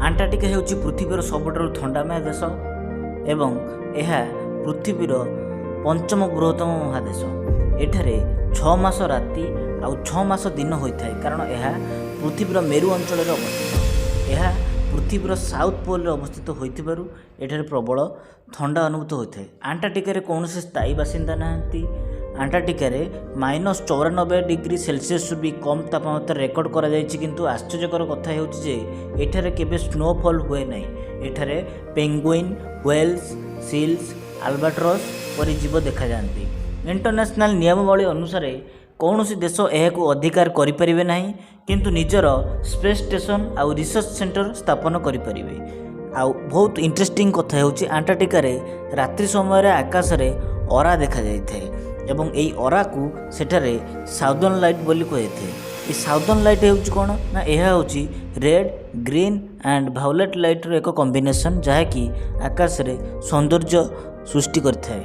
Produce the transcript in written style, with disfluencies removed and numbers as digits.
ଆଣ୍ଟାର୍କଟିକା ହେଉଛି ପୃଥିବୀର ସବୁଠାରୁ ଥଣ୍ଡାମୟ ଦେଶ ଏବଂ ଏହା ପୃଥିବୀର ପଞ୍ଚମ ବୃହତ୍ତମ ମହାଦେଶ। ଏଠାରେ 6 ମାସ ରାତି ଆଉ 6 ମାସ ଦିନ ହୋଇଥାଏ, କାରଣ ଏହା ପୃଥିବୀର ମେରୁ ଅଞ୍ଚଳରେ ଅବସ୍ଥିତ। ଏହା ପୃଥିବୀର ସାଉଥ୍ ପୋଲ୍ରେ ଅବସ୍ଥିତ ହୋଇଥିବାରୁ ଏଠାରେ ପ୍ରବଳ ଥଣ୍ଡା ଅନୁଭୂତ ହୋଇଥାଏ। ଆଣ୍ଟାର୍କଟିକାରେ କୌଣସି ସ୍ଥାୟୀ ବାସିନ୍ଦା ନାହାନ୍ତି। ଆଣ୍ଟାର୍କଟିକାରେ -94 ଡିଗ୍ରୀ ସେଲସିୟସରୁ ବି କମ୍ ତାପମାତ୍ରା ରେକର୍ଡ଼ କରାଯାଇଛି। କିନ୍ତୁ ଆଶ୍ଚର୍ଯ୍ୟକର କଥା ହେଉଛି ଯେ ଏଠାରେ କେବେ ସ୍ନୋଫଲ୍ ହୁଏ ନାହିଁ। ଏଠାରେ ପେଙ୍ଗୁଇନ୍, ହ୍ୱେଲ୍ସ, ସିଲ୍ସ, ଆଲବାଟ୍ରସ୍ ପରି ଜୀବ ଦେଖାଯାଆନ୍ତି। ଇଣ୍ଟରନ୍ୟାସନାଲ୍ ନିୟମାବଳୀ ଅନୁସାରେ କୌଣସି ଦେଶ ଏହାକୁ ଅଧିକାର କରିପାରିବେ ନାହିଁ, କିନ୍ତୁ ନିଜର ସ୍ପେସ୍ ଷ୍ଟେସନ୍ ଆଉ ରିସର୍ଚ୍ଚ ସେଣ୍ଟର ସ୍ଥାପନ କରିପାରିବେ। ଆଉ ବହୁତ ଇଣ୍ଟରେଷ୍ଟିଂ କଥା ହେଉଛି, ଆଣ୍ଟାର୍କଟିକାରେ ରାତ୍ରି ସମୟରେ ଆକାଶରେ ଅରା ଦେଖାଯାଇଥାଏ ଏବଂ ଏହି ଅରାକୁ ସେଠାରେ ସାଉଦର୍ନ ଲାଇଟ୍ ବୋଲି କୁହାଯାଇଥାଏ। ଏ ସାଉଦର୍ନ ଲାଇଟ୍ ହେଉଛି କ'ଣ ନା, ଏହା ହେଉଛି ରେଡ୍, ଗ୍ରୀନ୍ ଆଣ୍ଡ ଭାଓଲେଟ୍ ଲାଇଟ୍ର ଏକ କମ୍ବିନେସନ୍, ଯାହାକି ଆକାଶରେ ସୌନ୍ଦର୍ଯ୍ୟ ସୃଷ୍ଟି କରିଥାଏ।